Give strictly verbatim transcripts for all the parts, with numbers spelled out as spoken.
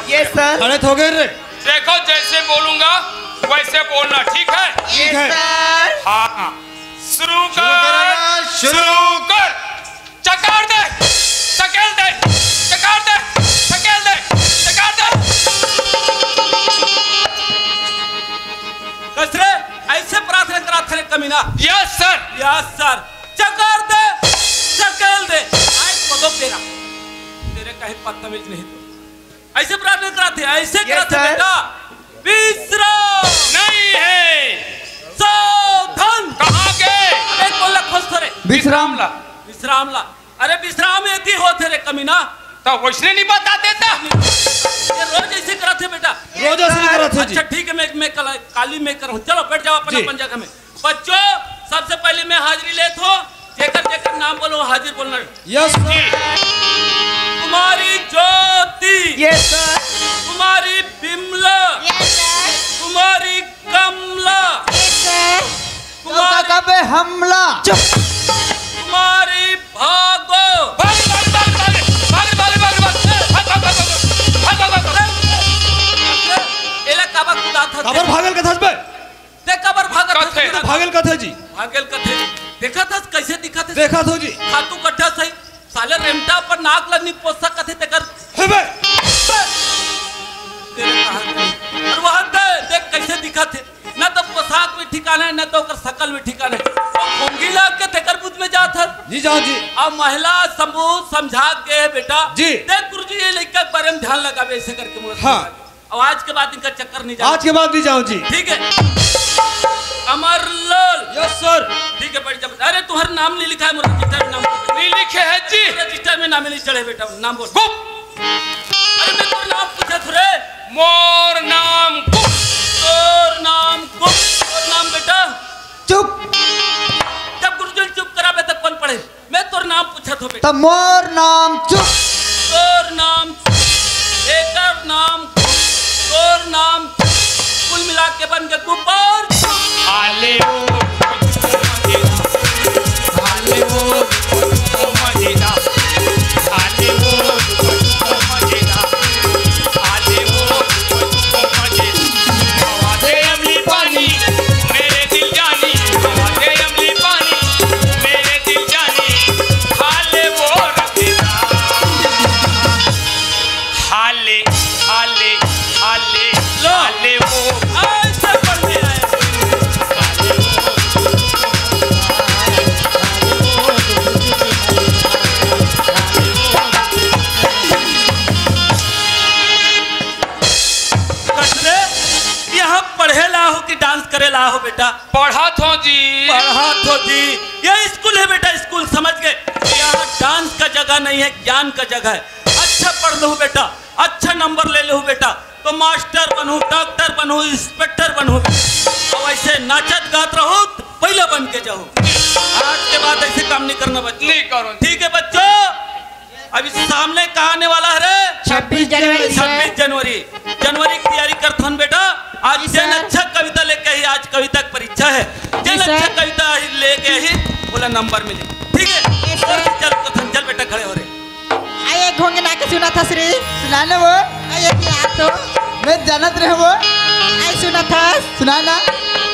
Yes sir. खड़े हो गए रे। देखो, जैसे बोलूंगा वैसे बोलना, ठीक है? ठीक है। सर। हाँ, शुरू शुरू कर। करो ना, शुरू। शुरू कर। चकार दे, चकेल दे, चकार दे, चकेल दे, चकार दे। कस रे, ऐसे प्रार्थना कराथे रे कमीना। Yes sir. Yes sir. चकार दे, चकेल दे। आए को दो तेरा। तेरे कहे बदतमीज नहीं तो। ऐसे प्रार्थना कराथे, ऐसे यस कराथे सर। बेटा। विश्राम। नहीं है। सावधान। कहाँ के? अबे बोल ला, खुश तो रे। विश्राम ला। विश्राम ला। अरे विश्राम एती होथे रे कमीना। तो वैसने नहीं बता देता। ये रोज ऐसे कराथे बेटा। रोज ऐसे नहीं कराथे जी। अच्छा ठीक है, मैं, मैं कल, काली मैं करूँ। चलो बैठ जाओ अपन, जी। अपन जगह में। बच्चों, सबसे पहले मैं हाजिरी लेत हूँ। जेकर जेकर नाम बोलो, हाजिर बोलना। Yes sir. Kumari Jyoti. Yes sir. Kumari Bimla. Yes sir. Kumari Kamla. Yes sir. Kumari कबे हमला। चुप। कुमारी भागो। भाग, भाग, भाग, भाग। एला काबर कुदात हस? काबर भागल कथस बे? ते काबर भागत हस? कथे। भागल कथे जी। भागल कथे। देखत हस कैसे दिखत हे? देखत हो जी। खातू कट्ठा सही। साले रेमटा पर नाक ल नी पोस सकत हे तेकर। हे बे। तेरे कहा। अरे वहाँ दे, देख कैसे दिखत हे। न तो पोशाक में ठिकाना है, न तो ओकर शकल में ठिकाना है। वो खोंगी लाग के तेकर बुध में जात हस। जी जाओ जी। अब महिला समूह समझा के बेटा। जी। देख गुरुजी, ये लड़का के बारे में ध्यान लगावे ऐसे करके मुझे हाँ। समझा। अब आज के बाद इनका चक्कर नहीं जाओ। आज के बाद नहीं जाओ जी। ठीक है। अमर लाल। Yes sir. ठीक है, बैठ जा। अरे तुम्हारा नाम नहीं लिखा है मेरे रजिस्टर में, नाम नहीं लिखे है जी। रजिस्टर में नाम नहीं चढ़े बेटा, नाम बोल। गुप्त। अरे मैं तोर नाम पूछत हूँ रे। मोर नाम गुप्त। तोर नाम गुप्त। तोर नाम बेटा। चुप। जब गुरुजी चुप कराबे तब कौन पढ़े? मैं तोर नाम पूछत हो बेटा। त मोर नाम चुप। तोर नाम चुप। एकर नाम चुप। तोर नाम चुप। कुल मिला के बन के गुब्बार चुप। आले ओ, आले ओ, मजेदार। आले ओ, मजेदार। आले ओ, मजेदार। हवा दे अमली पानी, मेरे दिल जानी। हवा दे अमली पानी, मेरे दिल जानी। हाले वो रखेदा। हाले, हाले, हाले, लो। हाले वो। ऐसे पढ़ दिया है। कस रे, यहाँ पढ़े ला हो कि डांस करे ला हो बेटा? पढ़त हो जी। पढ़त हो जी। ये स्कूल है बेटा, स्कूल समझ गए। यहाँ डांस का जगह नहीं है, ज्ञान का जगह है। अच्छा पढ़ लो बेटा, अच्छा नंबर ले लो बेटा, तो मास्टर बनू, डॉक्टर बनू, इंस्पेक्टर बनू। और ऐसे नाचत गात रहो तो पहले बन के जाओ। आज के बाद ऐसे काम नहीं करना बच्चों। नहीं करो। ठीक है बच्चों, अभी सामने कहाँ आने वाला है रे? छब्बीस जनवरी, सर। छब्बीस जनवरी, जनवरी की तैयारी करथन बेटा। आज जी, जेन सर। अच्छा कविता लेके आई, आज कविता की परीक्षा है। जी, जेन सर। अच्छा कविता लेके आई, बोला नंबर मिले, ठीक है? जी, सर। चल, चल, चल, चल बेटा, खड़े हो रे। आए घोंगे ना के सुना था श्री। सुना ना वो। आए क्या तो। मैं जानत रहे वो। आए सुना था। सुना ना।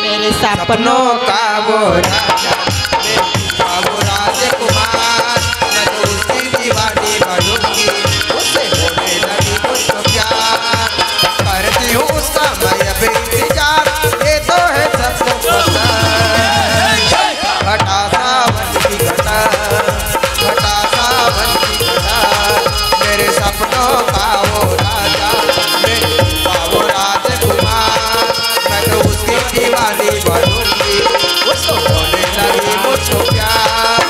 मेरे सपनों का वो राजा, मेरे ख्वाबों राजकुमार, मैं तो उसकी दीवानी बनूंगी, उससे होने लगी मुझको प्यार। करती हूँ उसका मैं अब इंतजार, ये तो है सबको पता। घटा सावन की घटा, घटा सावन की घटा, मेरे सपनों का वो राजा, मेरे ख्वाबों राजकुमार। मैं तो उसकी दीवानी बनूंगी, उसको होने लगी मुझको प्यार।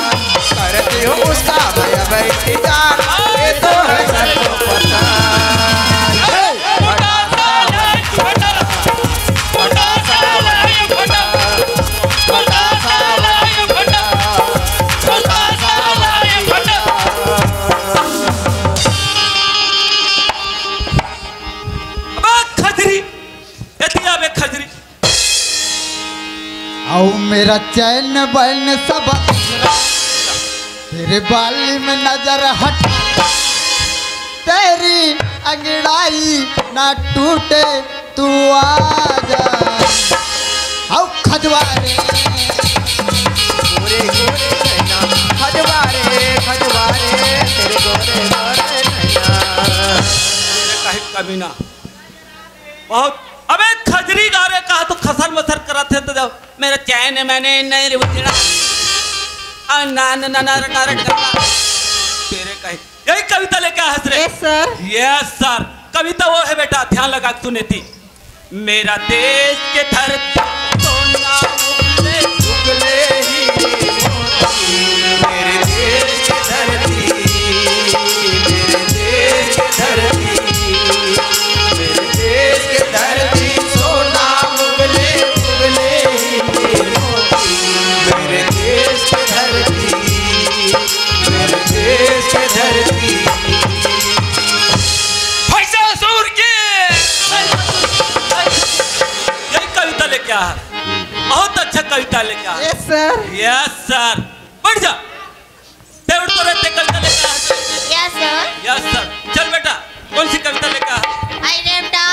करती हूँ उसका मैं अब इंतजार, ये तो है सबको पता। अबे खजरी, एती आबे खजरी। आओ मेरा चैन बैन सब, तेरे बाली में नजर हटा, तेरी अंगड़ाई ना टूटे, तू आ जा। हौ खजवारे। गोरे गोरे नैना, खजवारे, खजवारे, तेरे गोरे गोरे नैना। तेरे काहे कमीना? बहुत। अबे खजरी गा रे, कहा तो खसर मसर करत हे तो जाओ। मेरा चैन मैंने नहीं रे उजड़ा। आ ना ना ना ना ना ना। तेरे काहे यही कविता लेके आया हस रे? Yes sir। Yes sir। कविता वो है बेटा, ध्यान लगा के सुने थी। मेरा देश के धरती सोना उगले, उगले ही मोती। मेरे देश के धरती, मेरे देश के धरती, मेरे देश के धरती सोना उगले, उगले ही मोती। मेरे देश के धरती, मेरे देश के धरती। भैसासुर की। यही कविता लेके आ, बहुत अच्छा कविता लेके आ। Yes sir। Yes sir। बैठ जा। ते उठ तो रे, ते कविता लेके आ। Yes sir। Yes sir। चल बेटा, कौन सी कविता लेके आ? आई रे बेटा।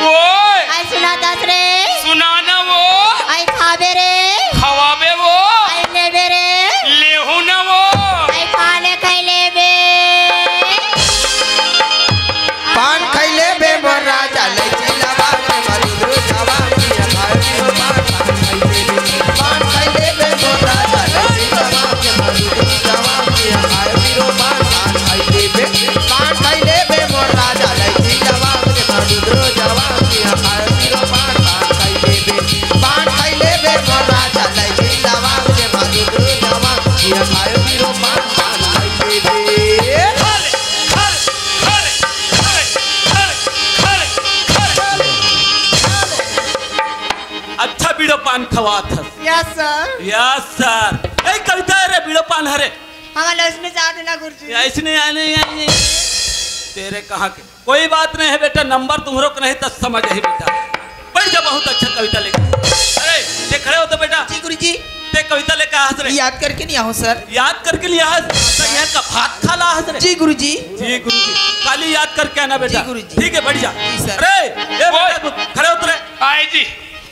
ओए। आई सुना दस रे। सुना ना वो। आई खाबे रे। खवाबे वो। आई लेबे रे। लेहू ना वो। आई खाले खाई लेबे। पान खइले बे मोर राजा, लइची लवा के मधुर जवा पिया खाए पियो पान, पान खइले बे। पान खइले बे मोर राजा, लइची लवा के मधुर जवा पिया खाए पियो पान, पान खइले बे। पान खइले बे मोर राजा, लइची लवा के मधुर जवा पिया खाए पियो पान, पान खइले बे। पान खइले बे मोर राजा, लइची लवा के मधुर जवा पिया खाए पियो पान, पान खइले बे। अच्छा बीड़ो पान खवात हस। Yes sir। Yes sir। ए कविता रे बीड़ो पान हरे। हमला उसमें जात ना गुरुजी। ऐसने आने आने। तेरे कहाँ के? कोई बात नहीं है बेटा, नंबर तुम्हरो के नहीं तो समझ ही बेटा। बैठ जा, बहुत अच्छा कविता लेके। अरे, ते खड़े हो तो बेटा। जी गुरुजी। ते कविता लेके आ हस रे। याद करके नहीं आओ सर। याद करके नहीं आ हस? तो यहाँ का भात खा ला हस रे। जी गुरुजी। जी गुरुजी। काली याद करके आना बेटा। जी गुरुजी। ठीक है, बैठ जा। जी सर। अरे, ए बेटा, खड़े हो तो रे। आए जी।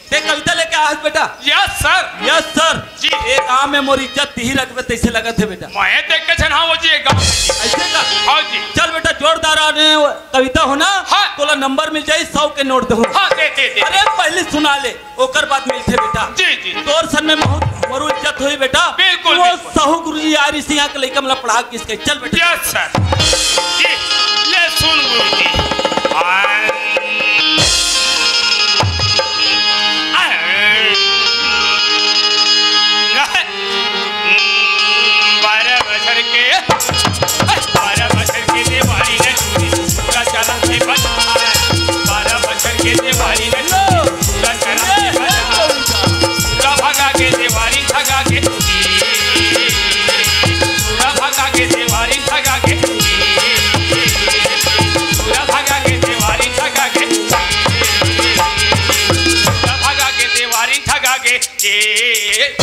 ते कविता लेके आ हस बेटा। Yes sir। Yes sir। जी। ए गांव में मोर इज्जत तिही रखबे तैसे लगत है बेटा। मैं देख के छन, हाँ वो जी, एक गाँव में जी। ऐसे का? हाँ जी। चल बेटा, जोरदार आने कविता हो ना? हाँ। तोला नंबर मिल जाई, सौ के नोट दहूँ। हाँ, दे, दे, दे। अरे पहले सुना ले, ओकर बाद मिलथे बेटा। जी, जी। तोर सन में बहुत बड़ू इज्जत होई बेटा। बिल्कुल, वो बिल्कुल। सहू गुरुजी आरिस इहाँ के लइका मन ला पढ़ा के इसके। चल बेटा। Yes sir। जी, ले सुन गुरुजी। आय। आय। बारह बछर के, बारह बछर के देवारी ने टूरी, पूरा चला के बजा। बारह बछर के देवारी ने टूरी, पूरा चला के बजा। पूरा भगा के देवारी भगा के टूरी, पूरा भगा के देवारी भगा के टूरी, पूरा भगा के देवारी भगा के टूरी, पूरा भगा के देवारी भगा के। ए,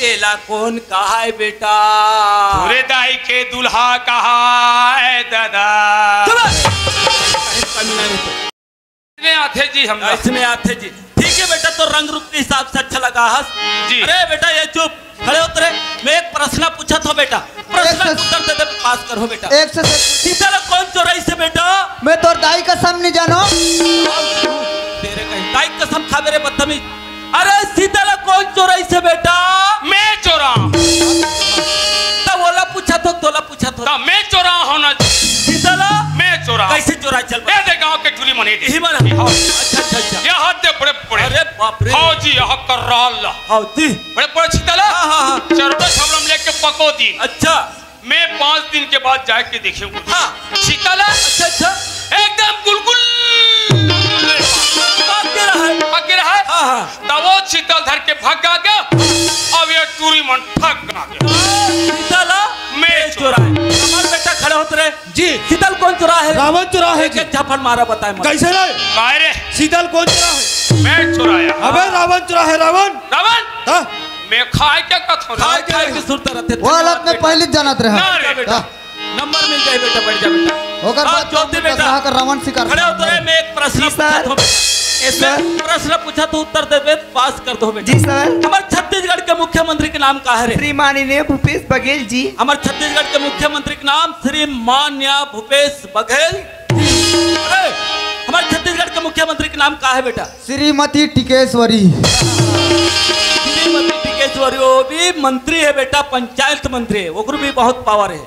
एला कौन कहाय बेटा? तोरे दाई के दूल्हा कहाय दादा। चुप! कमी नहीं तो। इसने आथे जी हम। इसने आथे जी। ठीक है बेटा, तो रंग रूप के हिसाब से अच्छा लगा हस। जी। अरे बेटा, ये चुप, खड़े होत रे। मैं एक प्रश्न पूछत हूँ बेटा, प्रश्न एक से उत्तर दे दे, पास कर हो बेटा। एक से सीता ला कौन चोराइस हे बेटा? मैं तोर दाई कसम नहीं जानो। तेरे कहीं दाई कसम खाबे रे बदतमीज। अरे सीता ला कौन चोराइस हे बेटा? मैं चोरा। तब ओला पूछत हो, तोला पूछत हो। तब मैं चोरा होना। सीता ला? मैं चोरा। कैसे चोरा? चल ए दे गांव के टूरी मने दे। यही मन। हाँ। अच्छा, अच्छा, अच्छा। ये हाथ दे बड़े बड़े। अरे बाप रे। हाँ जी, यहाँ कर्राल। हाँ जी। बड़े बड़े सीता ला। हाँ, हाँ, हाँ। चरोटा छबरम लेके पको दी। अच्छा। मैं पाँच दिन के बाद जाके देखे हूँ। हाँ। सीता ला। अच्छा, अच्छा। एकदम गुलगुल। पक के रहा है। पक के रहा है। हाँ, हाँ। तब वो सीतल धर के भाग गया। अब ये टूरी मन ठग गया। सीता ला मैं चोराए। हमार बेटा खड़े होत रहे। जी। सीतल कौन चोराए हे? रावण चोराए हे जी। एक झापड़ मारा बताए मत। कैसे रे? काय रे? सीतल कौन चोराए हे? मैं चोराया। अबे रावण चोराए हे, रावण। रावण? हाँ। मैं खाए क्या कथो? खाए खाए के सुरता रहते। वो हालत में पहले जानत रहे। ना रे। बेटा। हाँ। नंबर मिल जाए बेटा, बैठ जा बेटा। ओकर हाँ, बाद ज्योति बेटा। दशहरा का रावण शिकार खड़े होते रहे, मैं एक प्रश्न जी सर। पूछत हूँ बेटा। यस मैं सर। प्रश्न पूछत हूँ, उत्तर देबे, पास कर दो बेटा। जी सर। हमर छत्तीसगढ़ के मुख्यमंत्री के नाम का हरे? श्री माननीय भूपेश बघेल जी। हमर छत्तीसगढ़ के मुख्यमंत्री के नाम श्री मान्य भूपेश बघेल जी। अरे, हमर छत्तीसगढ़ के मुख्यमंत्री के नाम का हे बेटा? श्रीमती टिकेश्वरी। श्रीमती टिकेश्वरी, वो भी मंत्री हे बेटा, पंचायत मंत्री हे, ओकरो भी बहुत पावर हे।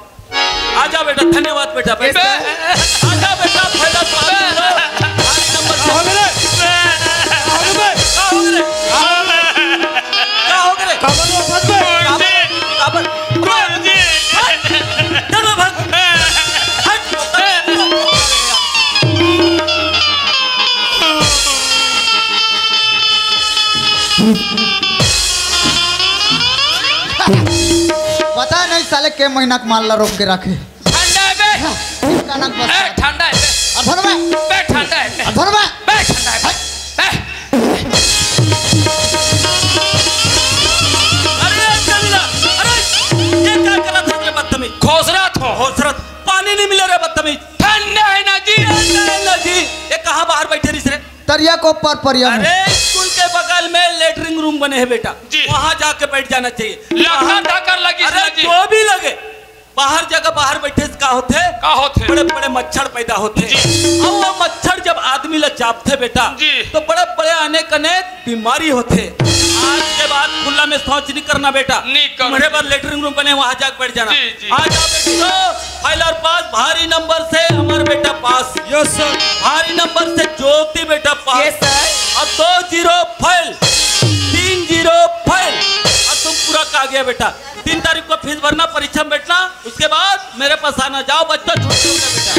आ जा बेटा, धन्यवाद बेटा, बैठ। Yes sir. आ जा बेटा, पहला पास लो। भारी नंबर से। का हो गे रे? का हो गे रे? का हो गे रे? का हो गे रे? काबर रो फंस गए? काबर? काबर? चलो भाग। हट। पता नहीं साले के महीना के माल ला रोक के रखे। ठंडा है बे। कनक बस। ए, ठंडा है बे। अधर में। बे, ठंडा है बे। अधर में। बे, ठंडा है बे। बे। अरे, जमीला, अरे, ये क्या कर रहा था रे बदतमीज? खोसरत हो। खोसरत, पानी नहीं मिले रे बदतमीज। ठंडा है ना जी। ठंडा है ना जी। ये कहाँ बाहर बैठे रहिस रे? तरिया के ऊपर परिया में। अरे, स्कूल के बगल में लेटरिन रूम बने हे बेटा, जी। वहाँ जाके बैठ जाना चाहिए। लकड़ा वहाँ ढाकर लगी अरे, ना जी। जो भी लगे, बाहर जगह, बाहर बैठे से का होथे? का होथे? बड़े बड़े मच्छर पैदा होथे। जी। अउ वो मच्छर जब आदमी ला चाबथे बेटा, जी। तो बड़े बड़े अनेक अनेक बीमारी होथे। आज के बाद खुला में शौच नहीं करना बेटा। नहीं करूँ। तुम्हारे पास लेटरिन रूम बने, वहाँ जाके बैठ जाना। जी, जी। आ जाओ बेटी, तो फाइल और पास, भारी नंबर से अमर बेटा पास। Yes sir. भारी नंबर से ज्योति बेटा पास। Yes sir. अब दो जीरो फेल, तीन जीरो फेल। अब तुम पूरा का गया बेटा। तीन तारीख को फीस भरना, परीक्षा में बैठना, उसके बाद मेरे पास आना। जाओ बच्चों, छुट्टी हो गया बेटा।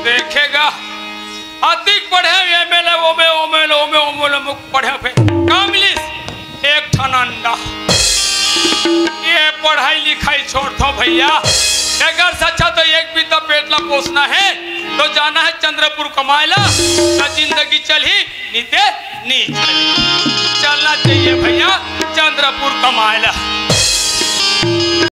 देखेगा, अधिक पढ़े एमएलए, ओमे, ओमे, ओमे, ओमे, ओमे पढ़े फे। का मिलिस? एक ठन अंडा। ये पढ़ाई लिखाई छोड़ दो भैया, अगर सच्चा तो एक बित्ता पेट ला पोसना है तो जाना है चंद्रपुर कमाए ला, तो जिंदगी चलही, नीते नीच चलना चाहिए भैया, चंद्रपुर कमाए ला।